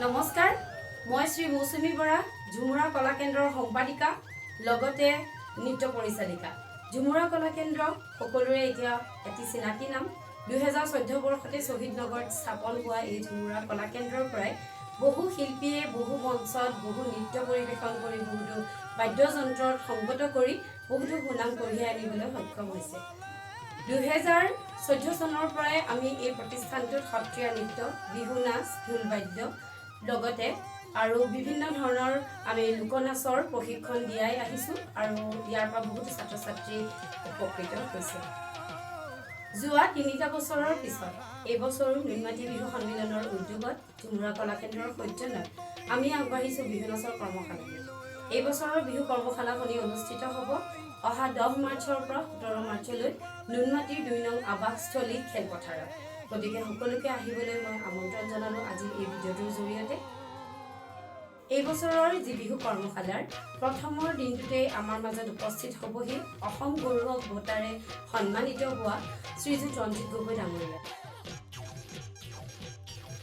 নমস্কাৰ, মই শ্ৰী মৌচুমী বৰা, ঝুমুৰা কলা কেন্দ্ৰৰ সম্পাদিকা, লগতে নৃত্য পৰিচালিকা। ঝুমুৰা কলা কেন্দ্ৰ সকলোৰে এতিয়া এটি চিনাকি নাম। 2014 বৰ্ষতে শ্বহীদ নগৰত স্থাপন হোৱা এই ঝুমুৰা কলা কেন্দ্ৰৰ পৰাই বহু শিল্পীয়ে বহু মঞ্চত বহু নৃত্য পৰিৱেশন কৰি, বহুতো বাদ্যযন্ত্ৰত সংগত কৰি বহুতো সুনাম কঢ়িয়াই আনিবলৈ সক্ষম হৈছে। 2014 চনৰ পৰাই আমি এই প্ৰতিষ্ঠানটোত সত্ৰীয়া নৃত্য, বিহু নাচ, ঢোল বাদ্য, লগতে আৰু বিভিন্ন ধৰণৰ আমি লোকনাচৰ প্ৰশিক্ষণ দিয়াই আহিছোঁ আৰু ইয়াৰ পৰা বহুতো ছাত্ৰ ছাত্ৰী উপকৃত হৈছে। যোৱা 3টা বছৰৰ পিছত এইবছৰো নুনমাটি বিহু সন্মিলনৰ উদ্যোগত ঝুমুৰা কলা কেন্দ্ৰৰ সৌজন্যত আমি আগবাঢ়িছোঁ বিহু নাচৰ কৰ্মশালালৈ। এই বছৰৰ বিহু কৰ্মশালাখনি অনুষ্ঠিত হ'ব অহা 10 মাৰ্চৰ পৰা 17 মাৰ্চলৈ নুনমাটিৰ 2 নং আৱাসস্থলী খেলপথাৰত। গতিকে সকলোকে আহিবলৈ মই আমন্ত্ৰণ জনালোঁ আজিৰ এই ভিডিঅ'টোৰ জৰিয়তে। এই বছৰৰ যি বিহু কৰ্মশালাৰ প্ৰথমৰ দিনটোতেই আমাৰ মাজত উপস্থিত হ'বহি অসম গৌৰৱ বঁটাৰে সন্মানিত হোৱা শ্ৰীযুত ৰঞ্জিত গগৈ ডাঙৰীয়া।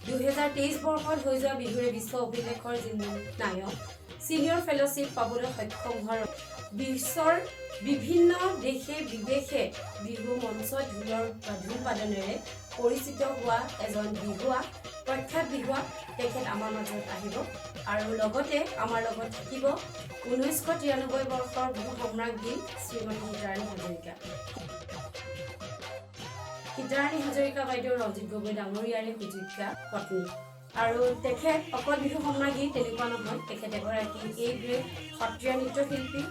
2023 বৰ্ষত হৈ যোৱা বিহুৰে বিশ্ব অভিলেখৰ যি মূল নায়ক, ছিনিয়ৰ ফেল'শ্বিপ পাবলৈ সক্ষম হোৱাৰ, বিশ্বৰ বিভিন্ন দেশে বিদেশে বিহু মঞ্চত ঢোলৰ বা ঢোল বাদনেৰে পৰিচিত হোৱা এজন বিহুৱা, প্ৰখ্যাত বিহুৱা, তেখেত আমাৰ মাজত আহিব। আৰু লগতে আমাৰ লগত থাকিব 1993 বৰ্ষৰ বিহু সম্ৰাজ্ঞী শ্ৰীমতী সীতাৰাণী হাজৰিকা। সীতাৰাণী হাজৰিকা বাইদেউ ৰঞ্জিত গগৈ ডাঙৰীয়াৰে সুযোগ্যা পত্নী। আৰু তেখেত অকল বিহু সম্ৰাজ্ঞী তেনেকুৱা নহয়, তেখেত এগৰাকী এ গ্ৰেড সত্ৰীয়া নৃত্যশিল্পী,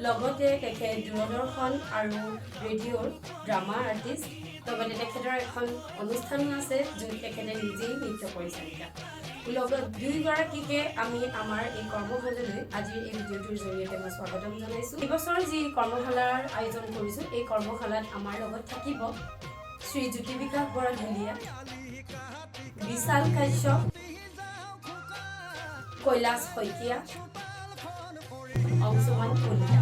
লগতে তেখেত দূৰদৰ্শন আৰু ৰেডিঅ'ৰ ড্ৰামা আৰ্টিষ্ট, লগতে তেখেতৰ এখন অনুষ্ঠানো আছে য'ত তেখেতে নিজেই নৃত্য পৰিচালিকা। লগত দুয়োগৰাকীকে আমি আমাৰ এই কৰ্মশালালৈ আজিৰ এই ভিডিঅ'টোৰ জৰিয়তে মই স্বাগতম জনাইছোঁ। এইবছৰ যি কৰ্মশালাৰ আয়োজন কৰিছোঁ, এই কৰ্মশালাত আমাৰ লগত থাকিব শ্ৰী জ্যোতি বিকাশ বৰা ঢুলীয়া, বিশাল কাশ্যপ, কৈলাশ শইকীয়া, অংশুমান কলিতা।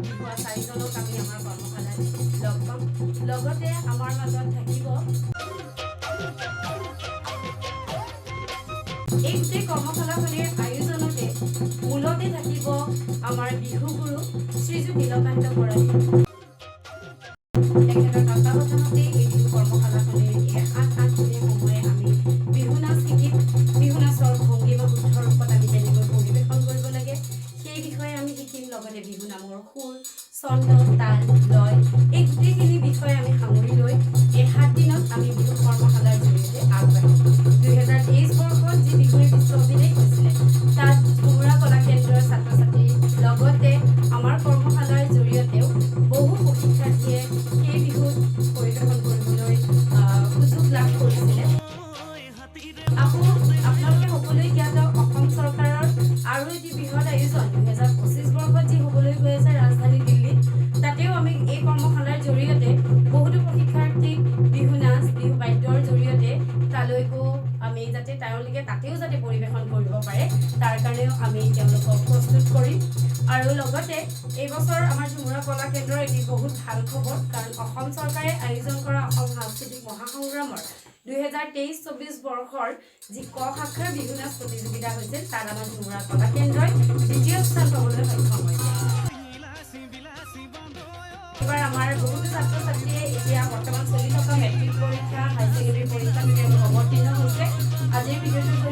বিহুৱা চাৰিজনক আমি আমাৰ কৰ্মশালাত লগ পাম। লগতে আমাৰ মাজত থাকিব এই গোটেই কৰ্মশালাখনিৰ আয়োজনতে মূলতে থাকিব আমাৰ বিহু গুৰু শ্ৰীযুত নীলকান্ত বৰা। তেখেতৰ তত্বাৱধানতেই এই বিহু কৰ্মশালাখনিৰ এই 7-8 দিনীয়া সময়ে আমি বিহু নাচ শিকিম। বিহু নাচৰ ভংগীমা শুদ্ধ ৰূপত আমি কেনেকৈ পৰিৱেশন কৰিব লাগে, সেই বিষয়ে আমি শিকিম। লগতে বিহু নামৰ সুৰ, ছন্দ, তাল, লয়, এই গোটেইখিনি বিষয়ে আমি সামৰি লৈ এই 7 দিনত আমি বিহু কৰ্মশালাৰ জৰিয়তে আগবাঢ়িম। 2023 বৰ্ষত যি বিহুৰ বিশ্ব অভিলেখ হৈছিলে, তাত ঝুমুৰা কলা কেন্দ্ৰৰ ছাত্ৰ ছাত্ৰীৰ লগতে আমাৰ কৰ্মশালাৰ জৰিয়তেও বহু প্ৰশিক্ষাৰ্থীয়ে সেই বিহুত পৰিৱেশন কৰিবলৈ সুযোগ লাভ কৰিছিলে। আকৌ আপোনালোকে সকলোৱে জ্ঞাত, অসম চৰকাৰৰ আৰু এটি বৃহৎ আয়োজন 2025 বৰ্ষত যি হ'বলৈ গৈ আছে ৰাজধানী দিল্লীত, তাতেও আমি এই কৰ্মশালাৰ জৰিয়তে বহুতো প্ৰশিক্ষাৰ্থীক বিহু নাচ, বিহু বাদ্যৰ জৰিয়তে তালৈকো আমি যাতে তেওঁলোকে তাতেও যাতে পৰিৱেশন কৰিব পাৰে, তাৰ কাৰণেও আমি তেওঁলোকক প্ৰস্তুত কৰিম। আৰু লগতে এইবছৰ আমাৰ ঝুমুৰা কলা কেন্দ্ৰৰ এটি বহুত ভাল খবৰ, কাৰণ অসম চৰকাৰে আয়োজন কৰা অসম সাংস্কৃতিক মহাসংগ্ৰামৰ 2023-24 বৰ্ষৰ যি ক শাখাৰ বিহু নাচ প্ৰতিযোগিতা হৈছিল, তাত আমাৰ ঝুমুৰা কলা কেন্দ্ৰই দ্বিতীয় স্থান পাবলৈ সক্ষম হৈছে। এইবাৰ আমাৰ বহুতো ছাত্ৰ ছাত্ৰীয়ে এতিয়া বৰ্তমান চলি থকা মেট্ৰিক পৰীক্ষা, হায়াৰ ছেকেণ্ডেৰী পৰীক্ষাত তেওঁলোক অৱতীৰ্ণ হৈছে। আজিৰ ভিডিঅ'টোৰ